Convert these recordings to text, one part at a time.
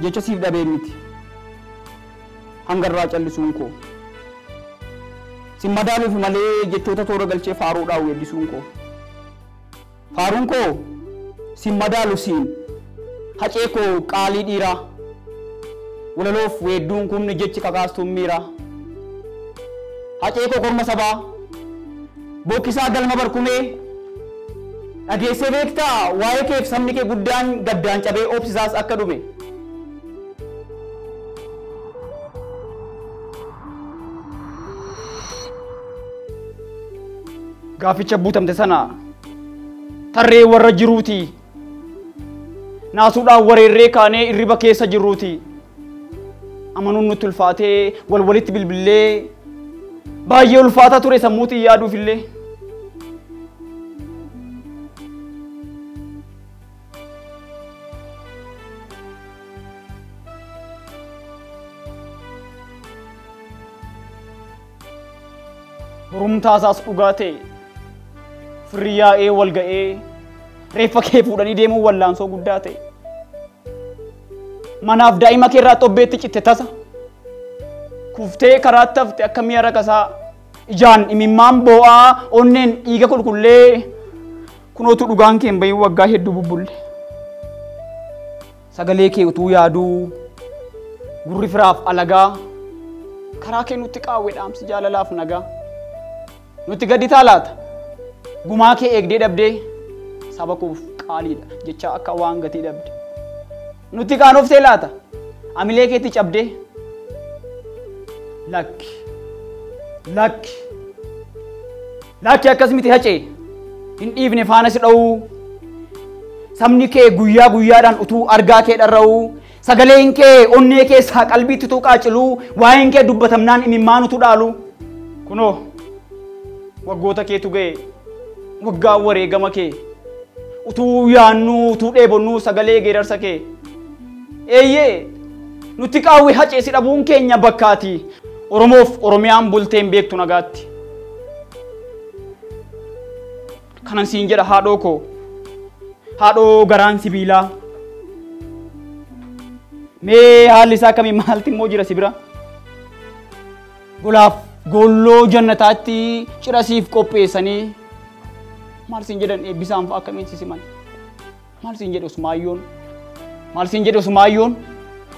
Jecha siif dhabee miti. Hangarraa callisuun koo. Si madaaluuf malee jechoota toora galchee faaruudhaan weeddisuun koo. Faaruun koo si madaalu siin hacee koo qaalii dhiiraa. Walaloof weedduun kumni jechi kakaastuun miiraa. Hacee koo korma sabaa bokkisaa galma barkumee dhageessee beektaa waa'ee keef sabni kee guddaan gaddaan cabee obsisaas akka dhume. Gaaficha buutamte sana tarree warra jiruuti. Naasuudhaan wareerree kaanee irriba keessa jirruuti. Amanuun nutti ulfaatee wal walitti bilbillee baay'ee ulfaataa ture sammuutiin yaaduuf illee. Borumtaa isaas dhugaa ta'e firri yaa'ee wal ga'ee reeffa kee fuudhanii deemuun wallaansoo guddaa ta'e. Manaaf daa'ima kee irraa xobbeetti citte tasa. Kuftee karaatti hafte akka mi'a rakasaa ijaan imimmaan boo'aa onneen dhiiga qulqullee kunootu dhugaan kee hin bahin waggaa hedduu bubbulle. Sagalee kee utuu yaaduu gurri firaaf alagaa karaa kee nutti qaawwe dhaamsi jaalalaaf nagaa. Nutti gadi taalaata gumaa kee eegdee dhabdee saba koof qaaliidha jecha akka waan gatii dhabde. Nutti qaanoftee laata amilee keetti cabdee lakki lakki lakki akkas miti hacee hin dhiifne faana si dha'uu sabni kee guyyaa guyyaadhaan utuu argaa kee dharra'uu sagaleen kee onnee keessaa qalbiitti utuu qaaciluu waa'een kee dubbatamnaan imimmaan utuu dhaalu kunoo waggoota keetu ga'e waggaa wareegama kee utuu yaannuu utuu dheebonnuu sagalee geerarsa kee eeyyee nutti qaawwe hacee si dhabuun keenya bakkaati Oromoof Oromiyaan bulteen beektu nagaatti. Kanan siin jedha haadhoo koo haadhoo garaan sibiilaa mee haalli isaa akkamii maalti immoo jira si bira golaaf golloo jannataatti cidha siif qopheessanii maal siin jedhan eebbisaan fa'a akkamiin si siman maal siin jedhe Usmaayyoon maal siin jedhe Usmaayyoon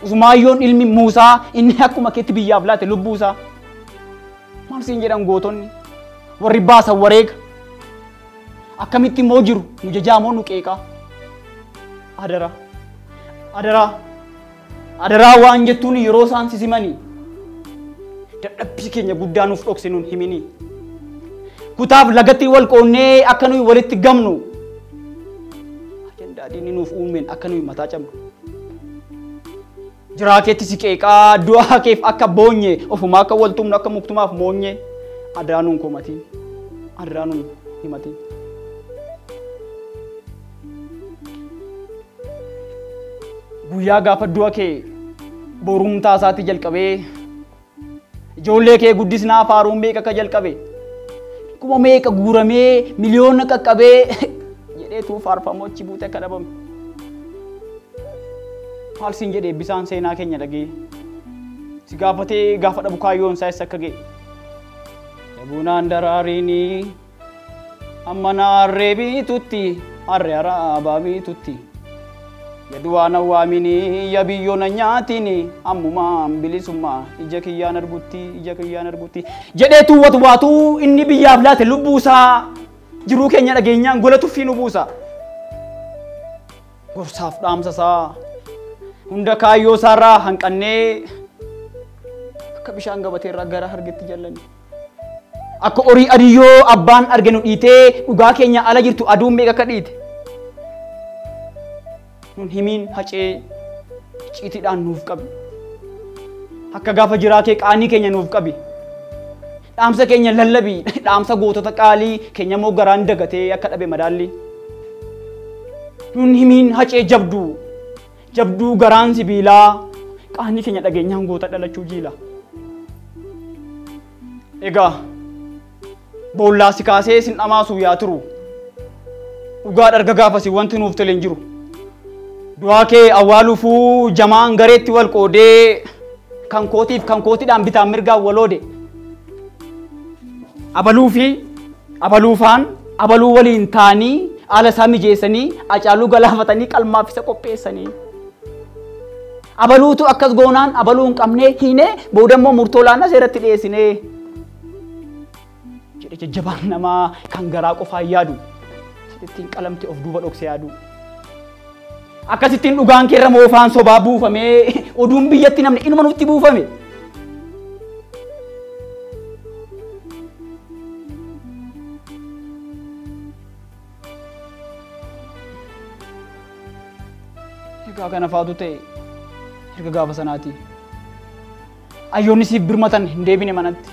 Usmaayyoon ilmi Muusaa inni akkuma keetti biyyaaf laate lubbuu isaa maal siin jedhan gootonni warri baasan wareega akkamitti immoo jiru nu jajaa moo nu qeeqaa adaraa adaraa adaraa waan jettuun yeroo isaan si simanii dadhabbii keenya guddaa nuuf dhokse nuun himinii kutaaf lagatti wal qoonnee akka nuyi walitti gamnu ajandaa diinni nuuf uumeen akka nuyi mataa cabnu jiraa keetti si qeeqaa du'aa keef akka boonye ofumaa akka waltumnu akka muktumaaf moonye adaraa nuun komatiin adaraa nuun himatiin. Guyyaa gaafa du'a kee borumtaa isaatti jalqabee ijoollee kee guddisnaa faaruun meeqa akka jalqabe kuma meeqa guuramee miliyoona qaqqabee jedheetu faarfamoo achi buute akka dhabame. Maal siin jedhe eebbisaan seenaa keenya dhagee si gaafatee gaafa dhabu kaayyoon isaa eessa akka ga'e. Bunaan daraariini amma naarree biitutti harree araabaa biitutti. Yaduwaan awwaamini ya biyyoon nyaatini ammumaan bilisummaa ija kiyyaan argutti ija kiyyaan argutti jedheetu watu waatu inni biyyaaf laate lubbuu isaa jiruu keenya dhageenyaan gola tuffii nu buusa. Gorsaaf dhaamsa isaa hunda kaayyoo isaarraa hanqannee akka bishaan gabateerraa gara hargetti jallanne. Akka horii adiyyoo abbaan arge nu dhiitee dhugaa keenya ala jirtu aduun meeqa akka dhiite. Nun himiin hacee ciitiidhaan nuuf qabi. Akka gaafa jiraa kee qaanii keenya nuuf qabi. Dhaamsa keenya lallabi dhaamsa gootota qaalii keenya immoo garaan dagatee akka dhabe madaalli. Nun himiin hacee jabduu jabduu garaan sibiilaa qaanii keenya dhageenyaan goota dhalachuu jiila. Egaa boollaa si kaasee sin dhamaasuu yaa turu. Dhugaa dharga gaafasi wanti nuuf tole hin jiru. Du'aa kee awwaaluufuu jamaan gareetti wal qoodee kan kootiif kan kootiidhaan bitaan mirgaan waloode. Abaluu fi abaluufaan abaluu waliin ta'anii haala isaa mijeessanii Hacaaluu galaafatanii qalmaaf isa qopheessanii. Abaluutu akkas goonaan abaluu hin qabnee hiinee booda immoo murtoo laannaa seeratti dhiyeessinee. Jedhe jajjabaan namaa kan garaa qofaan yaadu sittiin qalamte of duuba dhoksee yaadu. Akkasittiin dhugaan keerra moofaan sobaa buufamee oduun biyyatti namni inuma nutti buufame. Egaa kana faatu ta'e erga gaafa sanaati. Ayyoonni siif birmatan hin deebine manatti.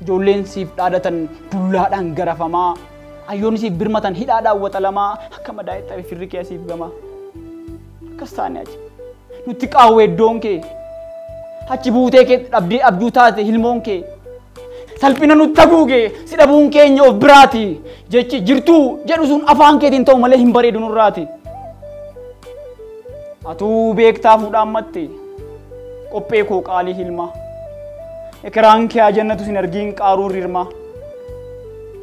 Ijoolleen siif dhaadatan dullaadhaan garafamaa. Ayyoonni siif birmatan hidhaadhaan waxalamaa akka madaa'e ta'e firri kee siif gamaa. Akkas taane achi. Nutti qaawwee iddoon kee. Achi buutee kee dhabdee abjuu taate hilmoon kee. Salphina nutti haguuge si dhabuun keenya of biraati. Jechi jirtuu jedhu sun afaan keetiin ta'u malee hin bareedu nurraati. Atuu beektaa fuudhaan matte qophee koo qaalii hilmaa. Ekiraan kee jannatu sin argiin qaaruun rirmaa.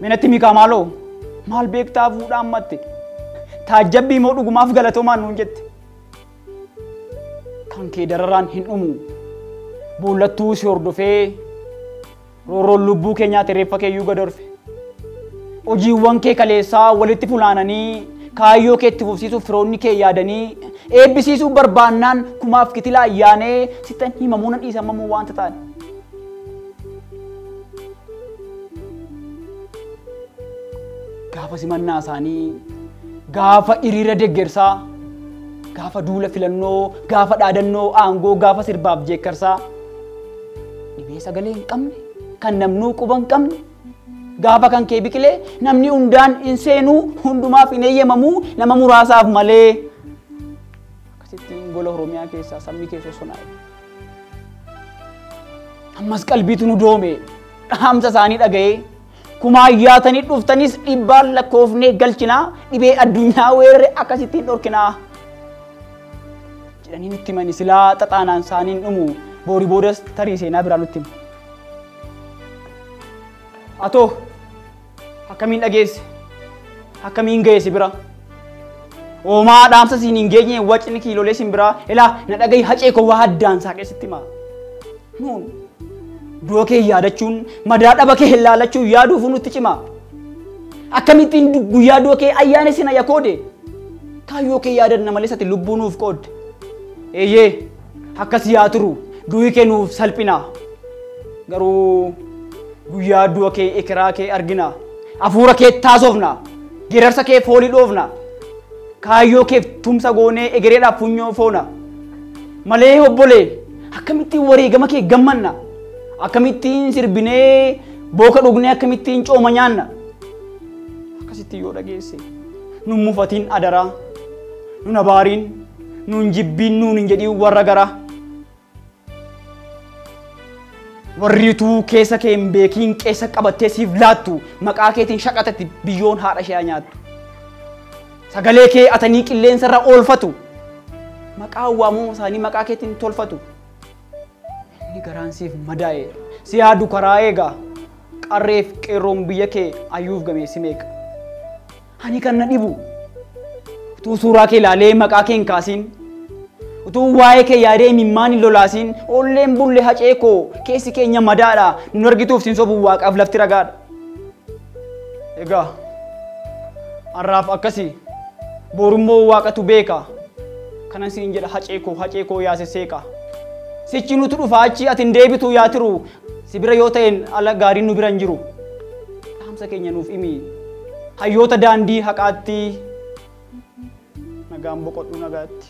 Minatti mikaa maaloo maal beektaa fuudhaan matte taajjabbii moo dhugumaaf galatoomaan nuun jette. Kan kee dararaan hin dhumu boollattuu si hordofee roorroon lubbuu kee nyaate reeffa keeyyuu gadorfe. Hojiiwwan kee kaleessaa walitti funaananii kaayyoo kee itti fufsiisuuf firoonni kee yaadanii eebbisiisuu barbaannaan kumaaf kitilaa ayyaanee sittan himamuu nan dhiisamamuu waanta ta'an. Gaafa simannaa isaanii, gaafa hiriira deeggarsaa, gaafa duula filannoo, gaafa dhaadannoo aangoo, gaafa sirbaaf jeekkarsaa. Dhibee sagalee hin qabne, kan namnuu quba hin qabne, gaafa kan kee biqilee namni hundaan hin seenuu, hundumaaf hin eeyyamamuu, nama muraasaaf malee. Akkasittiin gola Oromiyaa keessaa sabni kee sossonaa'e. Ammas qalbiitu nu doome, dhaamsa isaanii dhaga'ee. Kumaa yaatanii dhuftanis dhibbaan lakkoofnee galchinaa dhibee addunyaa weerre akkasittiin dhorkinaa. Jedhanii nutti himani silaa xaxaanaan isaaniin dhumu boorii boodas tarii seenaa biraa nutti himu. Atoo akkamiin dhageesse? Akkamiin ga'e si bira? Oomaa dhaamsa siin hin geenye wacni kiilolee sin biraa ilaa na dhagahi hacee koo waa addaan saaqee sitti himaa. Nuun du'a kee yaadachuun madaa dhaba kee ilaalachuun yaaduuf nutti cima. Akkamittiin guyyaa du'a kee ayyaana sin ayya koode? Kaayyoo kee yaadanna malee ati lubbuu nuuf qoodde. Eeyyee akkas yaa turu du'i kee nuuf salphina. Garuu guyyaa du'a kee ekeraa kee argina. Hafuura kee taasofna. Geerarsa kee foolii dhoofna. Kaayyoo kee tumsa goonee egereedhaaf funyoo foona. Malee obbolee akkamittiin wareegama kee gammanna? Akkamittiin sirbinee booka dhugnee akkamittiin cooma nyaanna? Akkasitti yoo dhageesse nun mufatiin adaraa, nun abaariin, nun jibbiin, nun hin jedhiin warra garaa. Warri utuu keessa kee hin beekiin keessa qabattee siif laattu maqaa keetiin shaqatatti biyyoon haadha ishee nyaattu. Sagalee kee atanii qilleensa irra oolfatu. Maqaa waamuma isaanii maqaa keetiin tolfatu. Inni garaan siif madaa'e si yaadu karaa eega qarreef qeerroon biyya kee ayyuuf gameessi meeqa. Ani kan na dhibu utuu suuraa kee ilaalee maqaa kee hin kaasiin utuu waa'ee kee yaadee imimmaan hin lolaasiin olleen bulle hacee koo keessi keenya madaadha nun argituuf siin sobuun waaqaaf lafti ragaadha. Egaa har'aaf akkasii borummoo waaqatu beeka kanan siin jedha hacee koo yaase seeqa. Sichi nutu dhufa achi ati hin deebitu yaa tiru si bira yoo ta'een ala gaariin nu bira hin jiru. Dhaamsa keenya nuuf himi hayyoota daandii haqaatti nagaan boqodhu nagaatti.